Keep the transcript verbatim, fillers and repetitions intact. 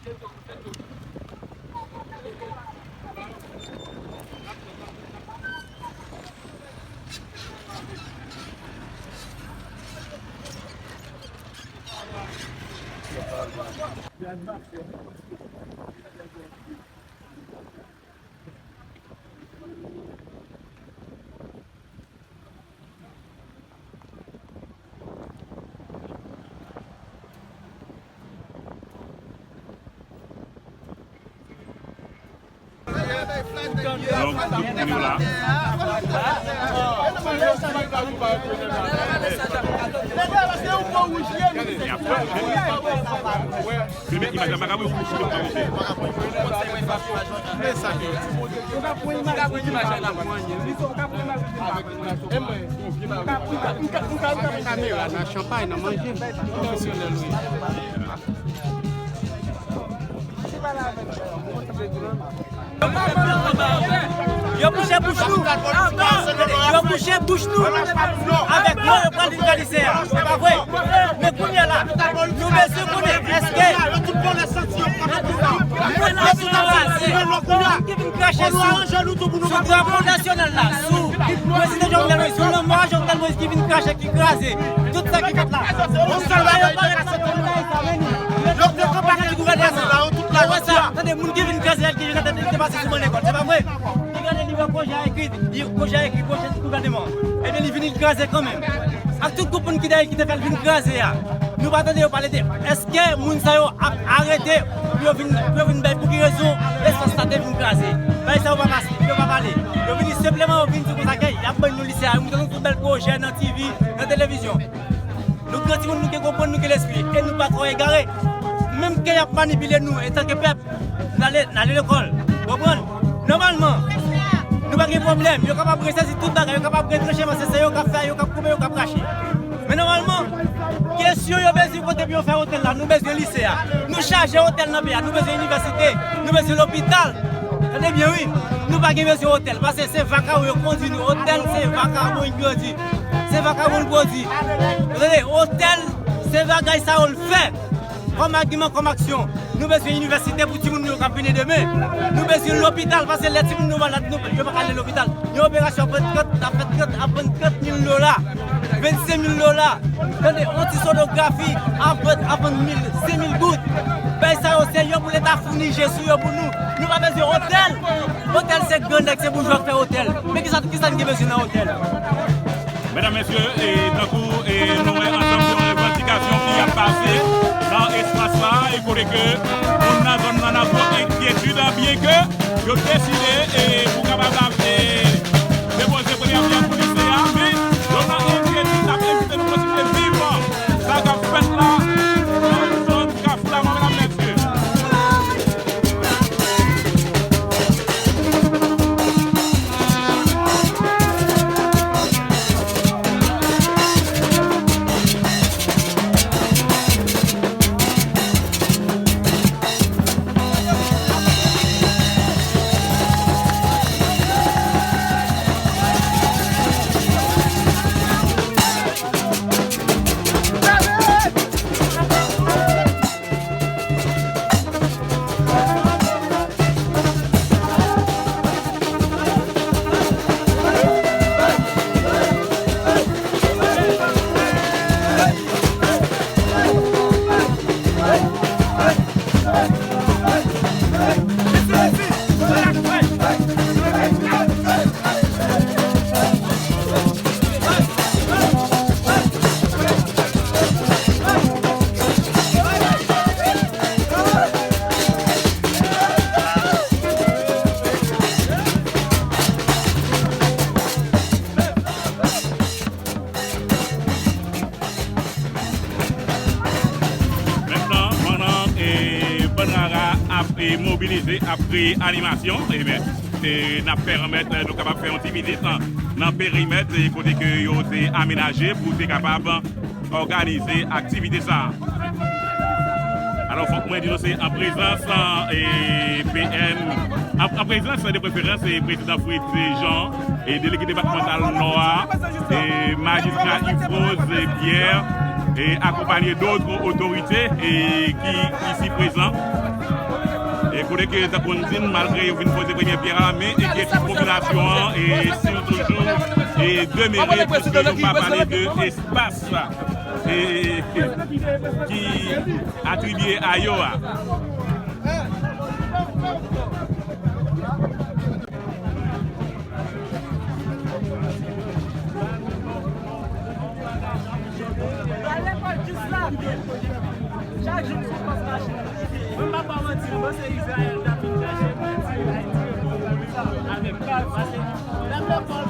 Donk, tout moun yo la. Y ap filme imaj la, pa ka wè, filme, filme, filme. Kamera nan chanpay, nan manje. Pwofesyonèl, wi. Yo bouche bouch nou. Yo bouche bouch nou. Avèk nou, yo pral vin fè lisè a. Se pa vre. Men kounye a la, nou bezwen konnen èske moun ki vin krache sou, sou drapo nasyonal la, sou prezidan Jovenel Moïse, sou lanmò Jovenel Moïse ki vin krache, ki kraze tout sa ki fèt la. Yon sèl bagay ki kraze tout bagay sa, men nou. Yo te konpake gouvènman la, yo tout la, yo sa. Tande, moun ki vin kraze, ki vin nan tèt li, te pase sou ban lekòl. Se pa vre? Li gade, li wè pwojè a ekri, li, pwojè a ekri, pwojè gouvènman. Ebyen, li vin, li kraze kanmenm. Ak tout gwoup moun ki dèyè ki te fè l vin kraze a. Nou pa tande yo pale de, èske moun sa yo ap arete pou yo vin, pou yo vin bay pou ki rezon espas la te vin kraze? Bay sa yo pa pase, yo pa pale. Yo vini senpleman, yo vin di konsa ke y ap ban nou lisè a, yo montre nou tout bèl pwojè nan T V, nan televizyon. Nou gran timoun, nou gen konprann, nou gen lespri, e nou pa twò egare. Menm ke y ap manipile nou, antanke pèp, n ale, n ale lekòl. Ou konprann? Nòmalman, nou pa gen pwoblèm. Yo kapab resezi tout bagay, yo kapab retranche, paske se yo k ap fè, yo k ap koupe, yo k ap rache. Men nòmalman, kesyon yo bezwen kote pou yo fè otèl la, nou bezwen lisè a. Nou chaje otèl nan peyi a, nou bezwen inivèsite, nou bezwen lopital. Tande byen, wi. Nou pa gen bezwen otèl, paske se vakabon yo kondui nou. Otèl, se vakabon yo kondui. Se vakabon l pwodui. Ou tande? Otèl, se bagay sa yo l fè. Kòm agiman, kòm aksyon. Nou bezwen inivèsite pou timoun nou yo k ap vini demen. Nou bezwen lopital, paske lè timoun nou malad, nou, yo pa ka ale lopital. Yon operasyon ap vann trant, ap vann trant, ap vann trant mil dola, vennsenk mil dola. Tande, yon ti sonografi ap vann, ap vann mil, senk mil goud. Bay sa yo, se yo pou Leta founi je sou yo pou nou. Nou pa bezwen otèl. Otèl se gran nèg, se boujwa k fè otèl. Men kisa, kisa n gen bezwen nan otèl? Medam, mesye, e, tankou, e, nou wè ansanm se yon revandikasyon ki ap pase nan espas la, e kote ke moun nan zòn nan nan gwo enkyetid, byen ke yo deside, e, pou kapab ap, e, depoze premye pyè pou lisè a, men yo nan enkyetid, n ap envite nou kontinye viv sa k ap fèt la nan zòn Kafou la, medam, mesye. Mentnan, pandan, e, bann rara ap, e, mobilize, ap kreye animasyon, e, men, e, n ap pèmèt, e, nou kapab fè yon ti vizit nan, nan perimèt, e, kote ke yo te amenaje pou te kapab òganize aktivite sa a. Alò, fòk mwen di nou se an prezans, e, P M, an, an prezans de preferans, e, prezidan Fritz Jean, e, delege depatmantal Nò a, e, majistra Yves Rose, e, Pierre, Et accompagné d'autres autorités et qui ici présents. E kote ke tankou n di n, malgre yo vin poze premye pyè a, men enkyetid popilasyon an, e si l toujou e demere, piske nou pa pale de espas e ki atribye a yo a. Pral lekòl jis la. Chak jou m sou pòs machin. Mwen pa ba w manti, m panse Izrayèl t ap vin chache mwen, di Ayiti reponn konsa avèk bal, pase menm lekòl.